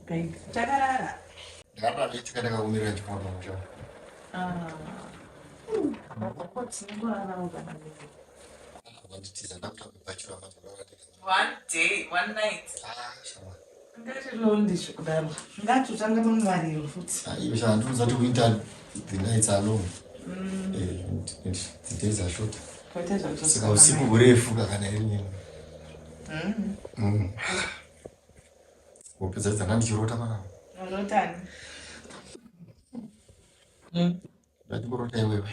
Babe, takarara. Ndakarara ndichitsika ndakakumirira chikoma pamusha. Ah. Ko tinongorarawo kana mimi. Vanditiza ndakuta kubachura mazorara ndega. One day, one night. Ah, shama. Ngatilondi zvekudaro. Ngatotanga mamariro futi. Ah, iwe shama ndikuudza kuti winter the nights are long. Eh, and the days are short. Toita zvacho. Saka usiku hurefu kana iri nini. Hope dzacho dzanga ndichirota panapa. Urotani. Ndatikurota iwewe.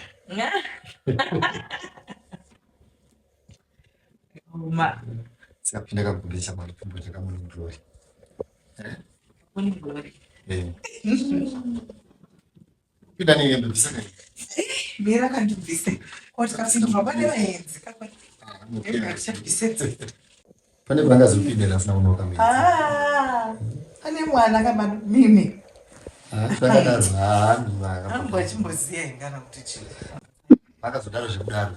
Uma. Sikapinda kagumbe chamari pfumbo chakamuni glory. Morning glory. Eh. Pinda nehembe bvisa kai. Mira kandibvise. Kuti kapindwa pane vaenzi kapa. Ah, Ngatichabvise. Pane pangazopinda asina kunoka mimi. Ah. Pane mwana kamano mimi. Ah, zvakadaro. Ah, mimi Ambo achimboziya ingana kuti chii. Vakazodaro zvekudaro.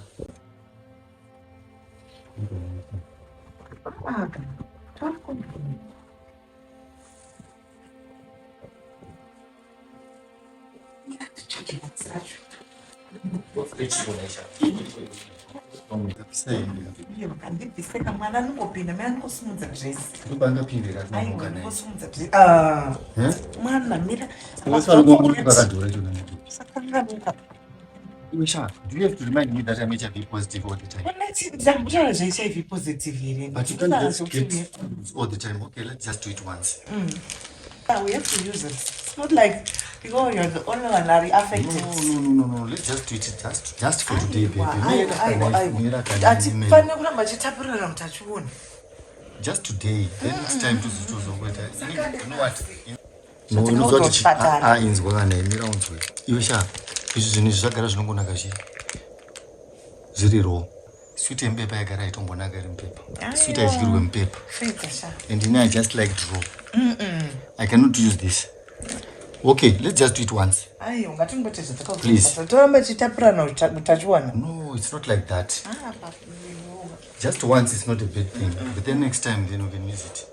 Ah. Toriko. Kandibvise kamwana anongopinda mina ndikosimudza dress. Ndopangapindira asina Aiwa kunoka naye. ndikosimudza dress. Ah. Eh? Mwana mira. Wese vari kunguri pakadhura chona. Sakanganuka. Iwe sha, do you have to remind me that I'm HIV positive all the time? Ndakutaura zveHIV positive here. But you can't just get all the time. Okay, let's just do it once. Yeah, we have to use it. It's not like because you're the only one that are affected. No, no, no, no, no. Let's just do it just for today, baby. Aiwa, Mira aiwa, kana- aiwa. mira kana Hatifaniri kuramba tichitapurirana mutachiona. Just today. Then next time tozongoita. You know what? No, Zvatakaudzwa unozwa kuti kuchipatara. ah, inzwa kana mira unzwe. Iwe sha, izvi zvinhu izvi zvagara zvinongonaka chi. Zviri raw. Sweet yemupepa yagara haitombonaka iri mupepa. Sweet haidyirwe mupepa. Fedza sha. And you know, I just like draw. I cannot use this. Okay, let's just do it once. Aiwa, ngatingoite zvatakaudzwa Please. kuchipatara. Toramba tichitapurirana utachiona. No, it's not like that. Ah, papa. Just once is not a bad thing. But then next time, then we can use it.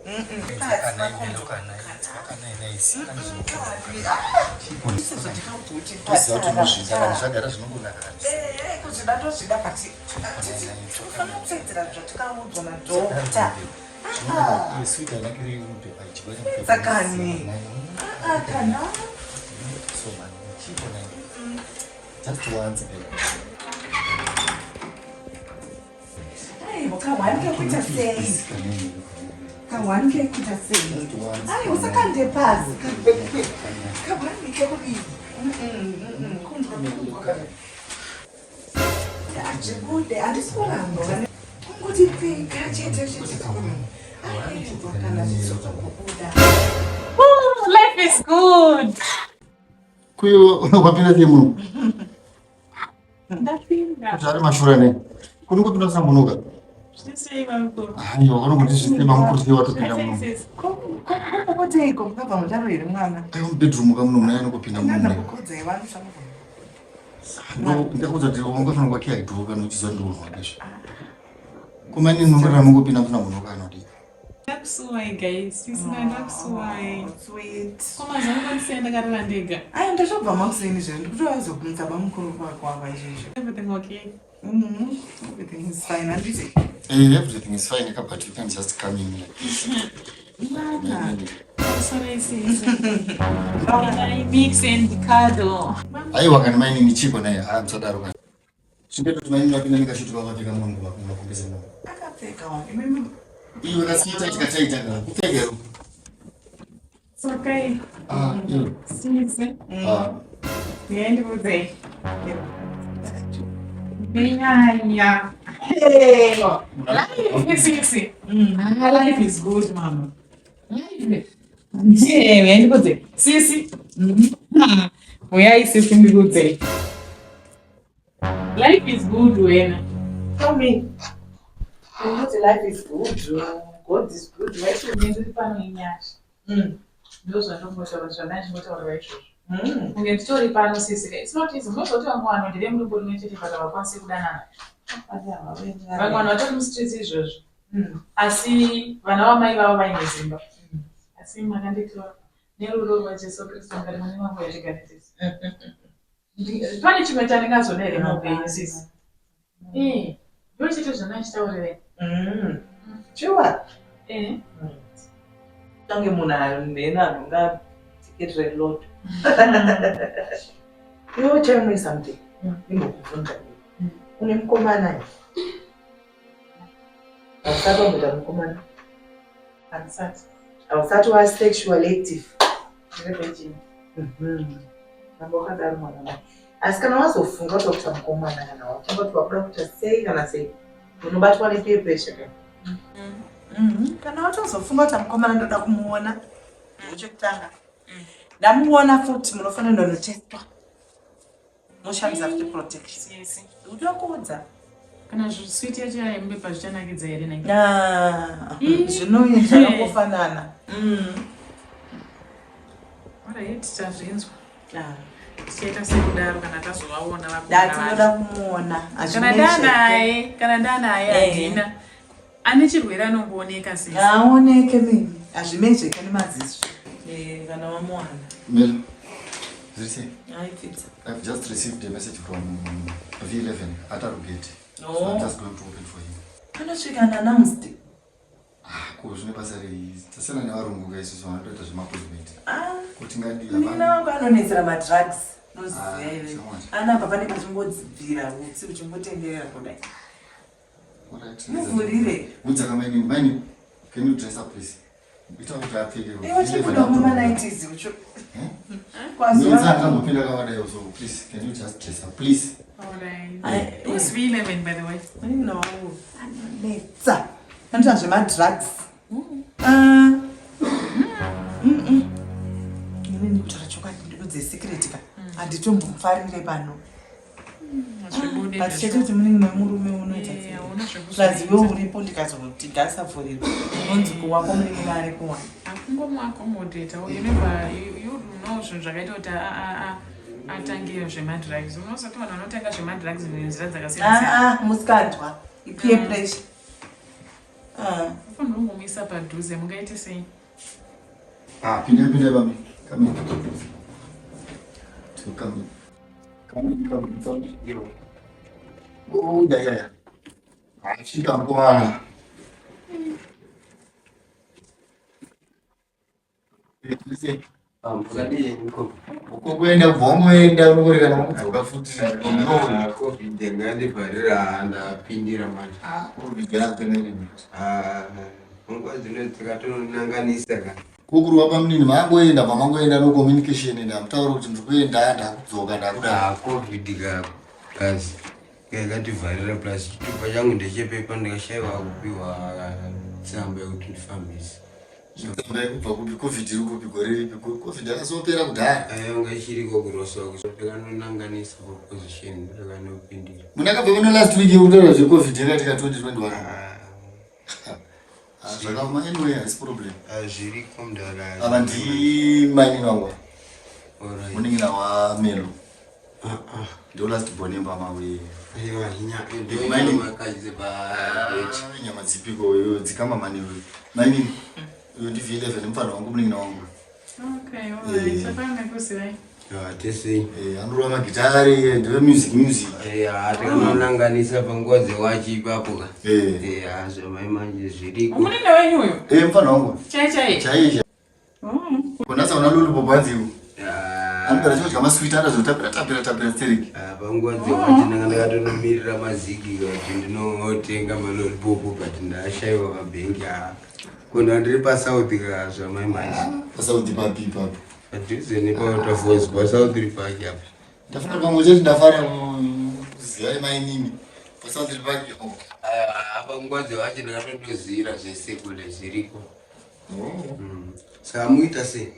Toziva kuti unozviita kana zvagara zvinongonaka kana. Eh, kuzvida tozvida but tinofanira kuteedzera zvatikaudzwa nadhokta. Zvinonaka. Sweet hainakiri mupepa, ichigwa chemupepa. Sakani. Ah, kana. So man, chipo nai. Just once, baby. Aiwa, kahwani kekuita sei? Kahwani kekuita sei? Just once. Aiwa, usakande pasi. Kahwani kekudii? Kunzwa kunzwa. Hazvikude, handisi kuramba. Kungoti pfeka chete chete. Aiwa, kana zvichizokubuda. Ooh, life is good. Kuyo wapinda sei muno? Ndapinda. Kuti ari mashura nei? Kunongopinda usina kunoka. Zvisei bamukuru. Aiwa, vanongoti zvisei bamukuru sei watopinda muno. Zvisei sis. Kokuteiko mukabva mudaro here mwana? Aiwa mubedroom ka muno muna anongopinda muno. Nana mune. kukudzai vanhu zvangu. Ndakaudza kuti ungafanira kwakiya dhoo kana uchiziva ndiurwa ndizvo. Kumani nongorara mungopinda musina kunoka anodii? Ndakusuwai guys. Sisi ndakusuwai. Sweet. Ko mazuva ano ndisiya ndakarara ndega. Aya ndachobva makuseni zve ndikutovazokumutsa bamukuru kwako apa izvezvi. Everything okay? Everything is fine handiti? Eh, everything is fine, but you can't just come in like this. Mwana. Sorry sis. I mix and cuddle. Aiwa kana mainini chiko naye, ah musadaro kana. Chingetoti mainini vapinda nekashuti vakapfeka muno mumakumbeze muno. Akapfeka wani. Imimi Iwe kasiita chikataita kana kupfeka here? It's okay. Ah, iwe. Sis. Ah, Ndiendiudzei. Nenyanya. Life sisi. Ah, life is good mama. Life. Ndiye, ndikudzei. Sisi. Uyai sisi ndikudzei. Life is good wena. tell me. Ndinoti life is good. God is good. Right? Ndiri pano inyasha. Ndozvandongotaura zvandandingotaura izvozvo. Kunge nditori pano sisi. It's not easy. Munozoti vamwe vanhu ndeve murumbo rimwe chete but havakwanisi kudanana. Vamwe vanhu vatori mustreets izvozvo. Asi vana vamai vavo vaine zimba. Asi makanditora. Nerudo rwaJesu Kristu mukati mune mangu yatigare tese. Pane chimwe chandingazoda here muupenyu sisi? Eh, ndo chete zvandachitaurira. Sure. Eh. Tange munhu amhena anonga ticket reload. Iwe tell me something. Ndimbokubvunza. Une mukomana here? Hausati wamboita mukomana? Handisati. Hausati wa sexual active? Ndiri virgin. Ramba wakadaro mwana wangu. Asi kana wazofunga kuti wakuita mukomana kana watanga kuti wakuda kuita sei kana sei, unobatwa nepeer pressure ka. Kana watozofunga kuti mukomana ndoda kumuona, ndechekutanga. Ndamuona futi munofanira kunotestwa. Moshandisa futi protection. Sisi. Utokuudza. Kana sweet yacho yaimbepa zvichanakidza here nai? Ah, zvinouye zvakangofanana. Alright, tazvinzwa. Ah. Tichaita sekudaro kana tazovaona Da vakomana vacho. tinoda kumuona. Kana Hazvinei ndanaye, kana ndanaye Eh. handina. Ane chirwere anongooneka sisi. Aoneke mimi. Hazvimezveke nemaziso. Eh, kana wamuwana. Mel, zviri sei? Aipfidza. I've just received a message from V11 at Arugate. So I'm Oh. just going to open for him. Anosvika unannounced. Ah, ko zvine basa rei? Tasiyana nevarungu ka isusu vanotoita zvemaappointment. Ah. Kuti ngadii Munin'ina wangu anonetsera madrugs. Unoziva Ah, here. shamwari. Anapa pane pachingodzibvira utsi uchingotenderera kudai. Alright. Muvhurire. Udza kamaini, maini, can you dress up please? Ita kuti apfeke. Iwe chikuda mumanaitizi ucho. Eh? Kwazuva. Mwedzi akambopinda akavadai so please, can you just dress up please? Alright. Ai, Who's V11 by the way? Munin'ina wangu anonetsa. Anoita zvemadrugs. Ah. Ini ndikutaura chokwadi ndikudze secret ka. Handitombomufarire pano. Zvibude But chete zvacho. kuti munin'ina wemurume unoita Eh, sei? hauna Plus zvekuzoita. iwe uripo ndikazoti ndasavhurirwa. Unonzi kuwako munin'ina ari kuwana. Akungomuakomodheta. Remember, you know zvinhu zvakaita kuti atange zvemadrugs. Unozoti vanhu vanotanga zvemadrugs nenzira dzakasiyana siyana. Ah, ah, musikandwa. Ipeer pressure. Ah. Unofanira kungomuisa padhuze, mungaite sei? Ah, pinda pinda bami. Come in. To come in. Come in, come in, come in. Oh, yeah, yeah, yeah. Ah, svika mukomana. Eh, sei? Uko kuenda kubva wangoenda unokorekana wakudzoka futi. No. Covid yanga yandivharira ndapindira manje. Ah, Covid yakupera rini. Ah, nguva dzino dzakatonanganisa ka. Kukurwa pamunini mangoenda pamangoenda no communication ndamutaura kuti ndiri kuenda ndakudzoka ndakudaro. Ah, Covid ka kazi yakandivharira plus chitupa changu ndechepepa ndikashaiwa kupiwa tsamba yekuti ndifambise. Tsamba yekubva kupi Covid iri kupi gore ripi Covid yakazopera kudhaya. Ayonga ichiriko kurosa ndakanonanganisa paposition ndakanopindira. Munhu akabva kuno last week yekutaura zveCovid yakatika 2021. Ah, Ah, zvakaoma anyway haisi problem. ah, zviriko mudhara. Ava ndimainini wangu Alright. munin'ina waMelo. Ndo last born yemba mawe. Aiwa, Maini. ndomakadzi pabeti. Ah, nyama dzipiko iwe dzikama mani iwe. Mainini uyo ndi V11 mufana wangu munin'ina wangu. Okay, alright. Eh. Chapana nekuzirai. Tesei. Eh, anorova magitari ndeve music music. Takanonanganisa panguva dzewachi ipapo ka. Eh. Zvamai manje zviriko. Munin'ina wenyu uyu? Eh, mufana wangu. Chai chai. Chaiye. Konasa una lollipop hanzi Ah, anogara achidya maswiti anozotapira tapira tapira stereki. ah, panguva dzewachi ndanga ndakatonomirira mazigi kuti ndinotenga malolipop but ndashaiwa pabhengi. Kona ndiri pasouth ka zvamai manje. Pasauthi papi ipapo. Padhuze nepawaterfalls pasouth park apa. Ndafunga pamwe chete ndafara kuziva mainini. Pasouth park. Oh. Ah, panguva dzewachi ndakatondoziyira zvese kule zviriko. Oh. Saka muita sei?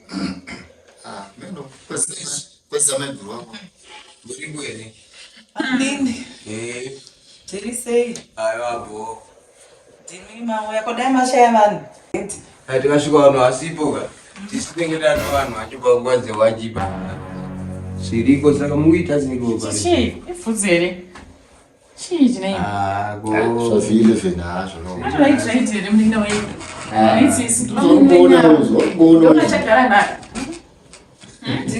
Ah, meno. Kwesi maiguru wako. Muriko here? Andini. Eh, Zviri sei? aiwa bho. Ndimi mauya kodai mashaya vanhu. Tikasvika vanhu vasipo ka tisu tinenge tato vanhu vacho panguva dzewachipa zviriko. Saka mukuita seiko? Chii? Ibvudzi here? Chii chinei? Zva V11 ha zvakaoma. Right, right here munin'ina wenyu. Right, sisi. Zvakumboona zvakumboona. Ndokachagara naye.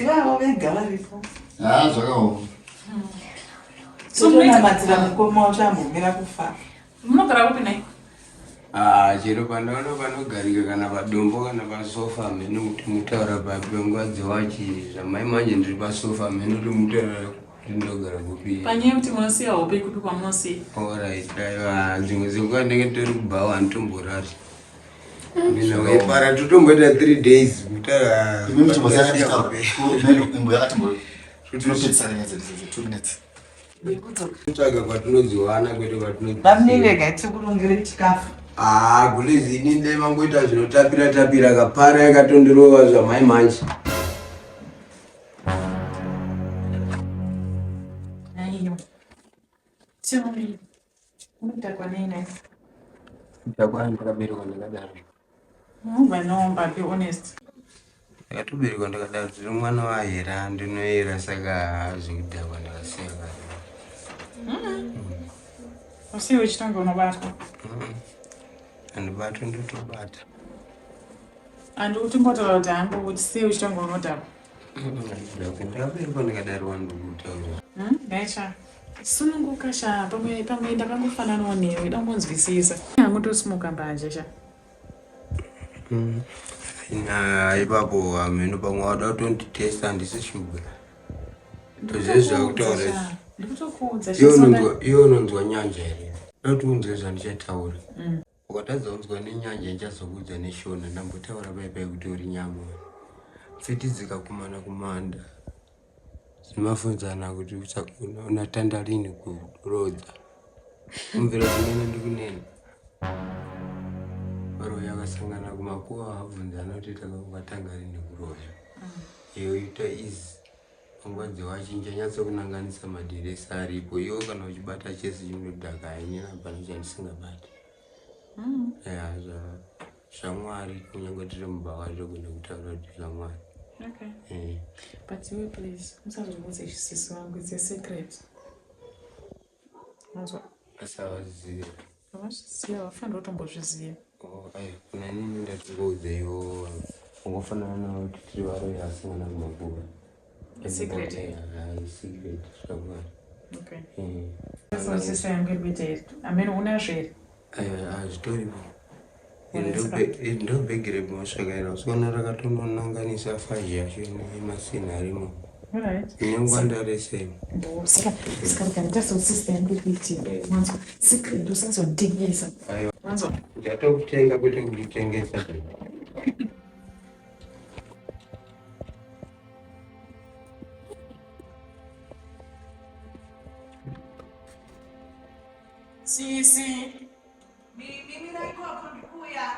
Ndivavo vega varipo. Haa zvakaoma. So munoita Totonamatira mukoma wacho ambomira kufa. Munogara kupi nai? Ah, chero pandaona panogarika kana padombo kana pasofa mheno kuti mutaura papi panguva dzewachi zvamai manje ndiri pasofa mheno kuti mutaura kuti ndogara kupi. Panyaya yekuti munosiya hope kupi kwamunosiya? Alright, aiwa dzimwe dzenguva ndenge nditori kubhawa handitomborari. Ndinoepara totomboita 3 days mutaura. Imi muchimbosiyana ndichitaura. Imbo yakatimbo. Tinopedzisana nyaya dzedu 2 minutes. Tsvaga kwatinodziwana kwete kwatinodziwana. Bamnini regai tikurungire chikafu. Ah, gulezi ini ndai mangoita zvinotapira tapira kapara yakatondirova zvamai manje. Aiwa. Tell me. Unodhakwa nei nai? Ndakwana ndakaberekwa ndakadaro. Unobva nomba, be honest. Ndakatoberekwa ndakadaro ndiri mwana waHera ndinoera saka zvekudhakwa ndakasiya kare. Usiye uchitonge unobatwa. Andibatwa ndotobata. Handikuti ngotaura kuti hangu kuti sei uchitonge unodhakwa. Ndakaberekwa ndakadaro wandikutaura. Naicha. Sununguka sha pamwe pamwe ndakangofananawo newe dangonzwisisa. Hangu ndosimuka mbanje sha. Na ipapo hameno pamwe wada kutonditesta handisi shuga. Ndozve zvakutaura izvi. Ndikutokuudza Iwe unonzwa iwe unonzwa nyanja here? Ndoda kuti unzwe zvandichataura. Ukatadza kunzwa nenyanja ndichazokuudza neshona. Ndambotaura pai pai kuti uri nyama. Pfiti dzikakumana kumanda dzinomafunzana kuti unatanda rini kurodza. Umvira kunena ndikunena. Varoyi akasangana kumakuva vabvunzana kuti wakatanga rini kuroya. Iyo ita easy. Pfungwa dzewachinja nyatsokunanganisa madhiresi aripo. Iwe kana uchibata chese chinodhaka hainini hapana chandisingabati. Ya zvaMwari kunyange tiri mubhawa togona kutaura kuti zvaMwari. Okay. Eh. But iwe please, usazviudze sisi wangu, it's a secret. Unzwa? Asi havazivi. Havazviziva, havafaniri kutombozviziva. Oh, ai, kuna inini ndatingoudza iwo ungofanana navo kuti tiri varoyi asingana kumakuva. Secret. Secret zvaMwari. Okay. Eh. So sisi yangu iri kuita izvi. Amene unazvo here? Aiwa, hazvitoripo. Unetseka. Ndobhegi rebhosva usiona rakatononanganisa fazhi yacho nemasinhi arimo. Alright. Inengwanda rese. Saka saka rega sisi yangu iri kuitika. Wanzwa? Secret usazonditengesa. Aiwa. Wanzwa? Ndatokutenga kwete kutengesa. Sisi. Mimi raikoko ndikuuya.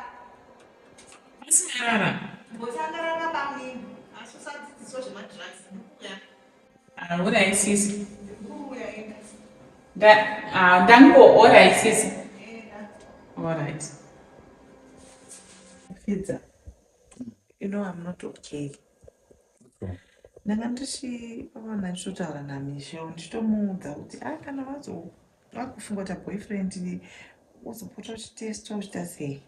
Asinyarara. Mbotangarara bamnini. Asi usadzidziswa zvemadrugs. Ndikuuya. Ah, alright sisi. Ndikuuya enda. Nda ah ndango alright sisi. Enda. Alright. Fidza. You know I'm not okay. Ndanga ndichiona ndichitotaura naMichelle ndichitomuudza kuti ah kana vazo vakufunga kuti boyfriend wozopota uchitestwa uchiita sei.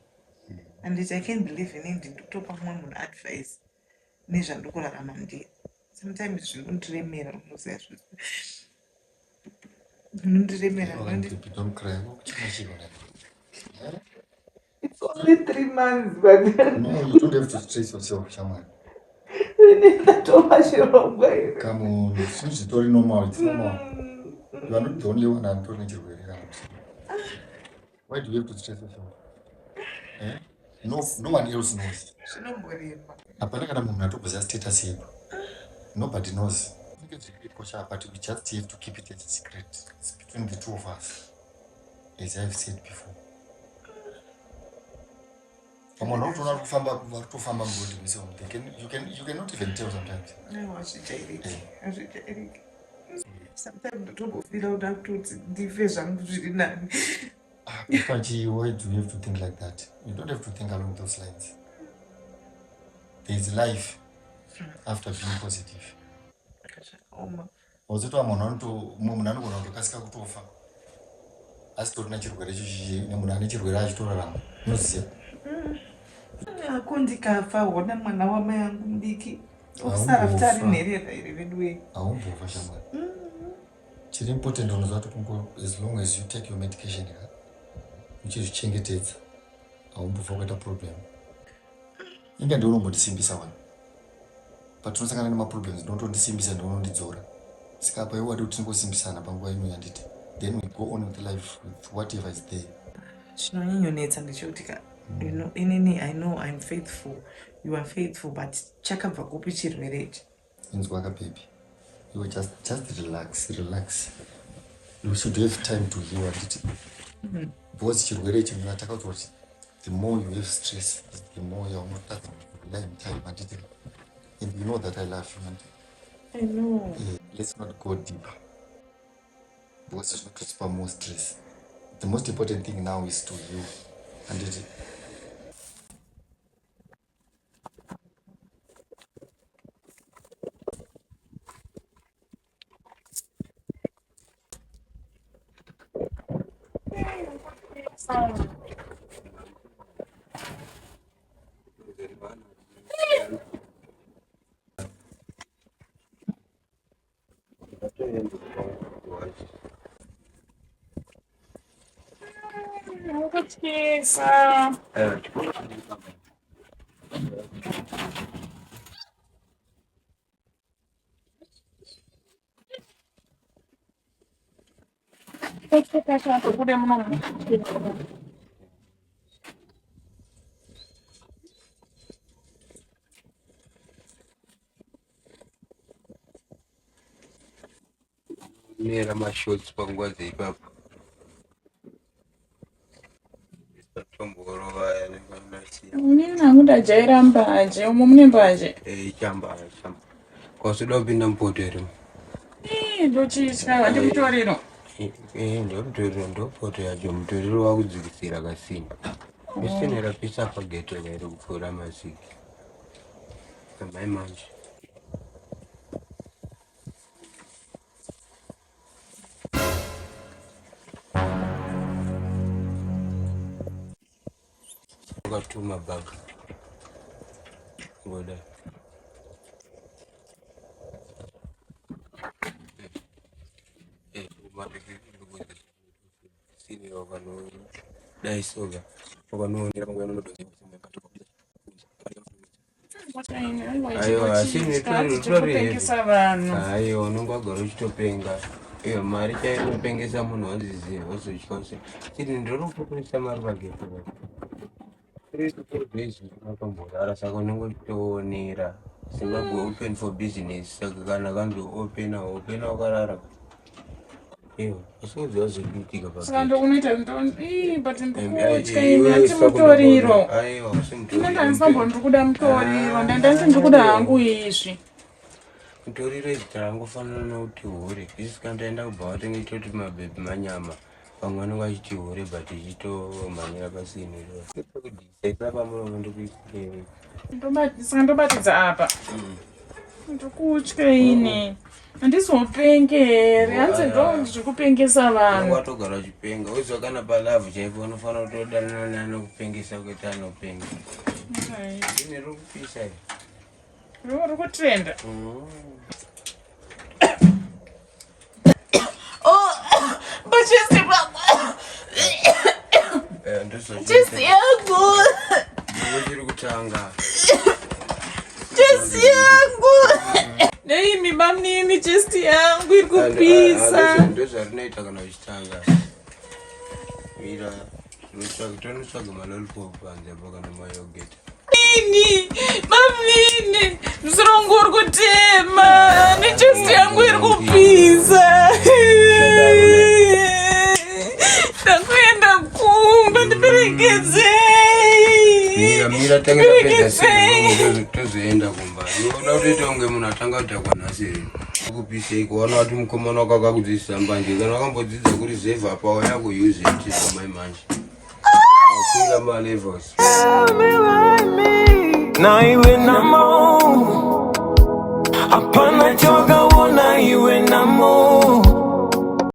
And I can't believe inini ndinotopa mumwe munhu advice nezvandiri kurarama ndiri. Sometimes zvinondiremera unoziva zvinondiremera. Don't cry. Chima It's only 3 months but No, you don't have to stress yourself, Shamwari. ndatova chirongwa iri. Come on, it's zvitori normal, it's normal. You are not the only one anitori nechirwere kana kuti. Why do you have to stress yourself? Eh? No, no one else knows. Zvinomborema. Hapana kana munhu atobvunza status yedu. Nobody knows. Zvinenge zviripo sha, but we just have to keep it as a secret. It's between the two of us. As I've said before. Vamwe vanhu vakutoona vari kufamba vari kutofamba murodhi mese umu. They can, you can, you cannot even tell sometimes. Aiwa, hazvijairiki, hazvijairiki. Sometimes ndotombofira kuda kutoti ndife zvangu zviri nani. Ah, Pachi, why do you have to think like that? You don't have to think along those lines. There is life after being positive. Zvakaoma. Wazoti munhu anoto mumwe munhu anogona kutokasika kutofa asitorina chirwere ichochi nemunhu ane chirwere achitorarama unoziva. Ako ndikafa hona mwana wamai angu mudiki. Okusara futi ari nherera here veduwee? Haumbofa shamwari. Chiri important unoziva kuti kungo as long as you take your medication ka uchizvichengetedza haumbofa kuita problem. Inga ndiwe unombondisimbisa wani. Patinosangana nemaproblems ndinotondisimbisa ndinondidzora. Saka apa iwe wadi kuti tingosimbisana panguva ino yanditi. Then we go on with life with whatever is there. Chinonyanyonetsa ndechekuti ka you know, inini I know I'm faithful, you are faithful but chakabva kupi chirwere ichi? Inzwaka baby. You just relax, relax. You should have time to heal handiti. Because chirwere ichi muna takaudzwa kuti the more you have stress the more yaunotadza kurely in time handiti. And you know that I love you handiti. I know. Yeah, let's not go deeper. Because zvinototipa more stress. The most important thing now is to heal. Handiti. Kutyisa. Kude munomu. Nera mashots panguva dzeipapo. Inini hangu ndajaira mbanje, umo mune mbanje. Eh, chamba, chamba. Kwasuda kupinda mupoto here? Eh, ndochitya, handi mutoriro. Eh, ndomutoriro, ndopoto yacho, mutoriro wakudzikisira kasini. Misini rapisa pageto here kupfuura masiki. Amai manje. Wakatuma bag. Ngoda. Dai soga. Wakanoonera panguva yanonodonzera. Aiwa, asi Chekupengesa vanhu. Aiwa, unonge wagara uchitopenga. Iyo mari chaiyo inopengesa munhu wanziziva wozotya use. Chiti ndinokukurisa mari pageto. 3 to 4 days unotomborara saka unenge uchitoonera. Zimbabwe open for business saka kana kanzi open open wakarara. Iyo, asi uziva zviri kuitika Saka pageto. ndokunoita ndo ii but ndikutya ini ati mutoriro. Aiwa, usi Ine mutoriro. ndandisamboni ndiri kuda mutoriro, ndandati ndiri kuda hangu izvi. Mutoriro izita rangofanana nokuti hure. Isi kana taenda kubva watenge toti mabhebhi manyama. Vamwe vanenge vachiti hure but ichitomhanyira pasini. Kudisa pamuromo ndikuisirei. Saka ndobatidza apa. Ndikutya ini. Handizopenge here? Hanzi ndo zvekupengesa vanhu. Watogara uchipenga. Uziva kana palavhu chaipo unofanira kutodanana neanokupengesa kuita anopenga. Alright. Ine riri kupisa iri. Ruri kutrenda. Pachesti pangu. Eh, ndozvo Chesti yangu. chiri kutanga. Chesti yangu. Neimi bamnini chesti yangu iri kupisa. Ndozvarinoita kana uchitanga. Mira, tonotsvaga malolipop panze apo kana mayogeti. Nini, bamnini, musoro wangu uri kutema nechesti yangu iri kupisa. Ndakuenda kumba, ndiperekedzei. Mira, mira, tange tapedza sei tozoenda kumba. Unoda kutoita kunge munhu atanga kudhakwa nhasi here? Kupisei kuona kuti mukomana wako akakudzidzisa mbanje kana wakambodzidza kurizevha apa wauya kuuse it pamai manje. Wakwira malevels. Na iwe namo, hapana chakaona iwe namo.